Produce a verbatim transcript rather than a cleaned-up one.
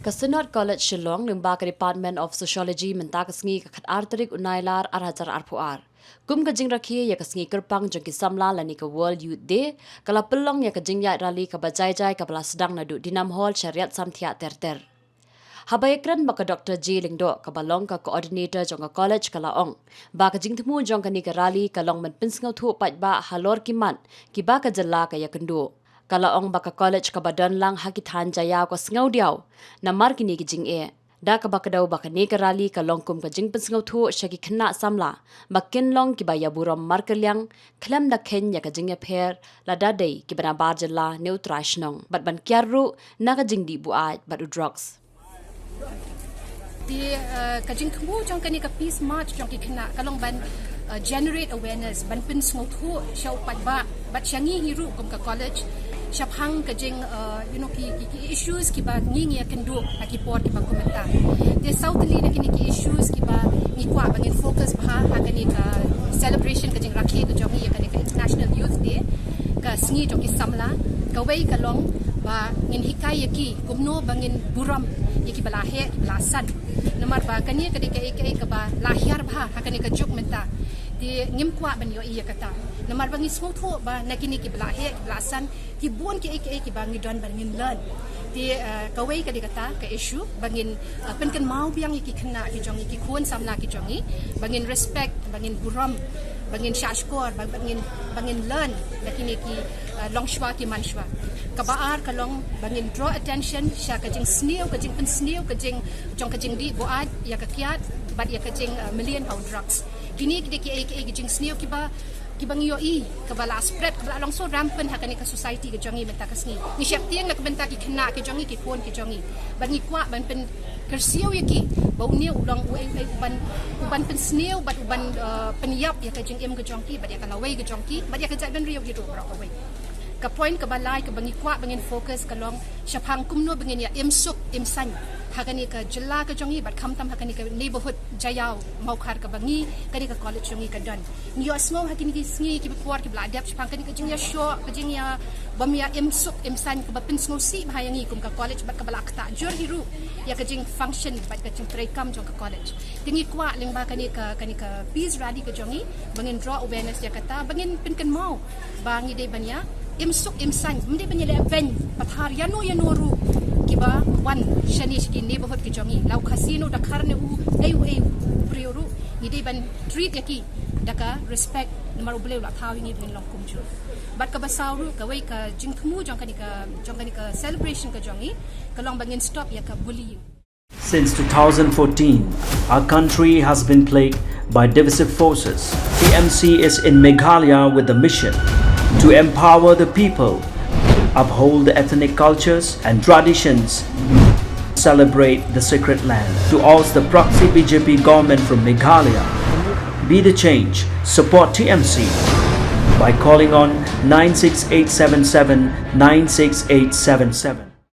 Ka Synod College Shillong lyngba ka Department of Sociology mynta ka sngi ka khatar tarik u Nailar ar hajar arphew ar, kum ka jingrakhe ïa ka sngi kyrpang jong ki samla lane ka World Youth Day, ka la pynlong ïa ka jingïaid rally kaba jai jai kaba la sdang naduh Dinam Hall sha Riat Samthiah ter ter. Haba ïakren bad ka Doctor J Lyngdoh kaba long ka coordinator jong ka college, ka la ong ba ka jingthmu jong kane ka rally ka long ban pynsngewthuh paidbah halor ki mat kiba ka jylla ka ïakynduh. Ka la ong ba ka college kaba don lang ha ki thaiñ jaiaw ka sngew diaw, namar kine ki jingeh. Da kaba kdew ba kane ka rally ka long kum ka jingpynsngewthuh sha ki khynnah samla ba kin long kiba ïaburom markylliang khlem da kheiñ ïa ka jingïapher lada dei kiba nabar jylla ne u trai shnong, bad ban kiar ruh na ka jingdih buaid bad u drugs. Te, eh, ka jingthmu jong kane ka Peace March jong ki khynnah ka long ban, eh, generate awareness, ban pynsngewthuh sha u paidbah bad sha ngi hi ruh kum ka college shaphang ka jing, eh, you know, ki, ki, ki issues kiba ngi ngi ïakynduh ha ki por kiba kum mynta. Te saw tylli na kine ki issues kiba ngi kwah ba ngin focus bha ha kane ka celebration, ka jingrakhe ka jong ngi ïa kane ka International Youth Day, ka sngi jong ki samla. Kawei ka long ba ngin hikai ïa ki kumno ba ngin burom ïa kiba la heh, kiba la san. Namar ba kane ka dei kaei kaei kaba la hiar bha ha kane ka juk mynta. Te ngim kwah ban ïohi ïa kata. Namar ba ngi sngewthuh ba na kine kiba la heh, kiba la san, ki bun kiei kiei kiba ngi don ba ngin learn. Te, eh, kawei ka dei kata ka issue ba ngin, eh, pynkynmaw biang ïa ki khynnah ki jong ngi, ki khun samla ki jong ngi, ba ngin respect, ba ngin burom, ba ngin shahshkor, ba, ba ngin, ba ngin learn na kine ki, eh, longshuwa ki mansuwa. Kaba ar ka long ba ngin draw attention sha ka jingsniew, ka jingpynsniew, ka jing, jong ka jingdih buaid ïa ka kiad bad ïa ka jing, eh, mlien ha u drugs. Kine ki dei kiei kiei ki jingsniew kiba, kiba ngi ïohi kaba la spread, kaba la long so rampant ha kane ka society ka jong ngi mynta ka sngi. Ngi sheptieng na ka bynta ki khynnah ki jong ngi, ki khun ki jong ngi. Bad ngi kwah ban pynkyrsiew ïa ki ba une u long uei uei uban, uban pynsniew bad uban, eh, pynïap ïa ka jingim ka jong ki bad ïa ka lawei ka jong ki bad ïa ka jaitbynriew hi ruh baroh kawei. Ka point kaba lai kaba ngi kwah ba ngin focus ka long shaphang kumno ba ngin ïa im suk im saiñ ha kane ka jylla ka jong ngi bad khamtam ha kane ka neighborhood jaiaw Mawkhar kaba ngi, kane ka college jong ngi ka don. Ngi ïohsngew ha kine ki sngi kiba por kiba la dep shaphang kane ka jingïashoh, ka jingïa bym ïa im suk im saiñ kaba pynsngewsih bha ïa ngi kum ka college bad kaba la ktah jur hi ruh ïa ka jingfunction bad ka jingtreikam jong ka college. Te ngi kwah lyngba kane ka, kane ka peace rally ka jong ngi ba ngin draw awareness ïa kata, ba ngin pynkynmaw ba ngi dei ban ïa im suk im saiñ, ym dei ban ïa leh beiñ pathar ïano ïano ruh kiba wan shane sha ki neighborhood ki jong ngi, la u Khasi ne u Dkhar ne uei uei u briew ruh, ngi dei ban treat ïa ki da ka respect, namar U Blei u la thaw ïa ngi ba ngin long kumjuh. Bad kaba saw ruh, kawei ka jingthmu jong kane ka, jong kane ka celebration ka jong ngi ka long ba ngin stop ïa ka bullying. Since two thousand fourteen, our country has been plagued by divisive forces. T M C is in Meghalaya with the mission to empower the people, uphold the ethnic cultures and traditions, celebrate the sacred land. To oust the proxy B J P government from Meghalaya, be the change, support T M C by calling on nine six eight seven seven nine six eight seven seven.